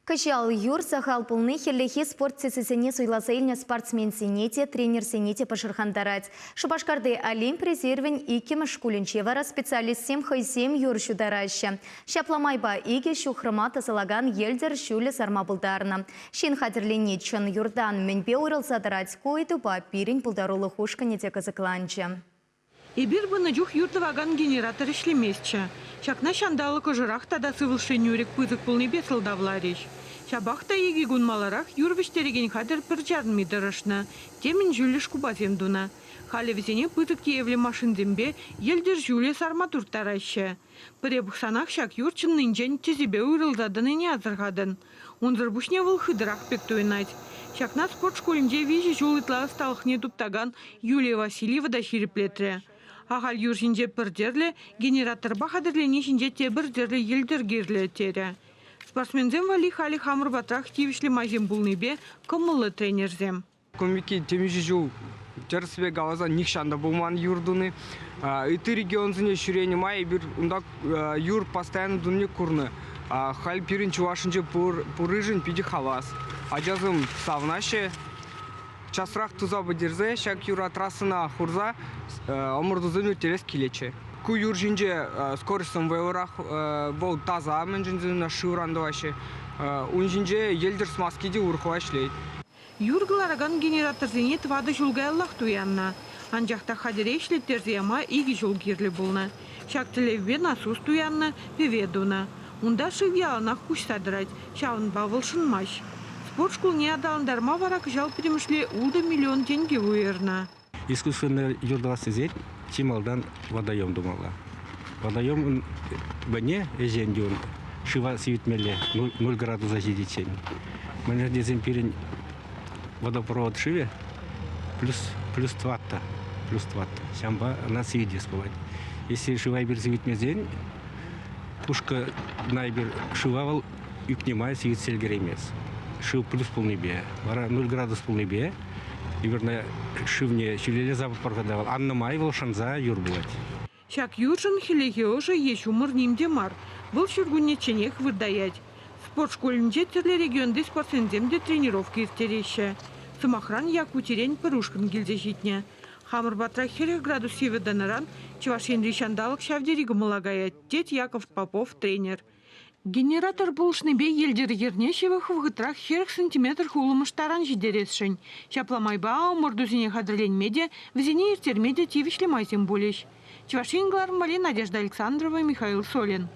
Кӑҫал юр сахал пулни хӗллехи спорт тӗсӗсене суйласа илнӗ спортсменсене те, тренерсене те пӑшӑрхантарать. Шупашкарти Олимп резервӗн иккӗмӗш шкулӗнче вара специалистсем хӑйсем юр ҫутараҫҫӗ. Ҫапла майпа икӗ ҫухрӑма тӑсӑлакан йӗлтӗр ҫулӗ сарма пултарнӑ. Ҫын хатӗрленни чӑн юртан мӗнпе уйрӑлса тӑрать ку ыйтупа пирӗн пултарулӑх ушкӑнӗ те кӑсӑкланчӗ. Эпир пынӑ чух юр тӑвакан генератор ӗҫлеместчӗ. Ҫакна ҫанталӑк ӑшӑрах тата сывлӑшри нӳрӗк пысӑк пулнипе сӑлтавларӗҫ. Ҫапах та икӗ кун маларах юр вӗҫтерекен хатӗр пӗр чарӑнми тӑрӑшнӑ, темӗн ҫӳллӗш купасем тунӑ. Халӗ вӗсене пысӑк тиевлӗ машинсемпе йӗлтӗр ҫулӗ сарма турттараҫҫӗ. Пӗрре пӑхсанах ҫак юр чӑннинчен тӗсӗпе уйрӑлса тӑнине асӑрхатӑн. Унсӑр пуҫне вӑл хытӑрах пек туйӑнать. Ҫакна спорт шкулӗнче виҫӗ ҫул ытла ӑсталӑхне туптакан Юлия Васильева та ҫирӗплетрӗ. Ахаль юр ҫинче пӗр тӗрлӗ, генераторпа хатӗрлени ҫинче тепӗр тӗрлӗ йӗлтӗр кирлӗ, терӗ. Спортсменсем валли халӗ хамӑр патрах тивӗҫлӗ майсем пулнипе кӑмӑллӑ тренерсем. Кун пекки темиҫе ҫул тӗрӗспе каласан нихҫан та пулман юр туни. Ытти регионсене ҫӳренӗ май эпир унта юр постоянно тунине курнӑ. Халь пирӗн Чӑвашӗнче пурришӗн питӗ хавас. Ачасем савӑнаҫҫӗ. Часрах туса пӗтерсе ҫак юра трассӑна хурса ӑмӑртусем ирттерес килетчӗ. Ку юр ҫинче скоростьсем вӑйлӑрах, вӑл таса, мӗншӗн тесен шывран тӑваҫҫӗ. Ун ҫинче йӗлтӗр смазки те урӑхла ӗҫлет. Юр кӑларакан генераторсене тӑватӑ ҫул каяллах туяннӑ. Анчах та хатӗре ӗҫлеттерсе яма икӗ ҫул кирлӗ пулнӑ. Ҫак тӗллевпе насус туяннӑ, пӗве тунӑ. Унта шыв яланах куҫса тӑрать, ҫавӑнпа вӑл шӑнмасть. Спорт шкулне аталантарма вара кӑҫал пӗтӗмӗшле ултӑ миллион тенкӗ уйӑрнӑ. Искусственнӑй юр тӑвас тесен чи малтан водоем тумалла. Водоем вӗне ӗҫен юн шыва сивӗтмелле 0 градуса ҫитиччен. Мӗншӗн тесен пирӗн водопровод шывӗ плюс, плюс тӑватта, плюс тӑватта. Ҫавӑнпа ӑна сивӗтес пулать. Если шыва эпир сивӗтмесен, пушка эпир шыва вӑл ӳкнӗ май сивӗтсе ӗлкӗреймест. Шыв плюс пулнипе, вара 0 градус пулнипе Эпир шывне ҫӳлелле сапӑпӑр та вӑл аннӑ май вӑл шӑнса юр пулать. Ҫак юршӑн хӗллехи ӑшӑ е ҫумӑр ним те мар. Вӑл ҫуркуннечченех выртаять. Спорт шкулӗнче тӗрлӗ регионти спортсменсем те тренировка ирттереҫҫӗ. Сӑмахран, Якутирен пӗр ушкӑн килсе ҫитнӗ. Хамӑр патра 40 градус сивӗ тӑнӑран Чӑваш Енри ҫанталӑк ҫав тери кӑмӑла каять, тет Яков Попов тренер. Генератор пулӑшнипе йӗлтӗр йӗрне ҫывӑх вӑхӑтрах 40 сантиметр хулӑмӑш таран ҫитересшӗн. Ҫапла майпа ӑмӑртусене хатӗрленме те, вӗсене ирттерме те тивӗҫлӗ майсем пулӗҫ. Чӑваш Ен кӑларӑмри Надежда Александрова, Михаил Солин.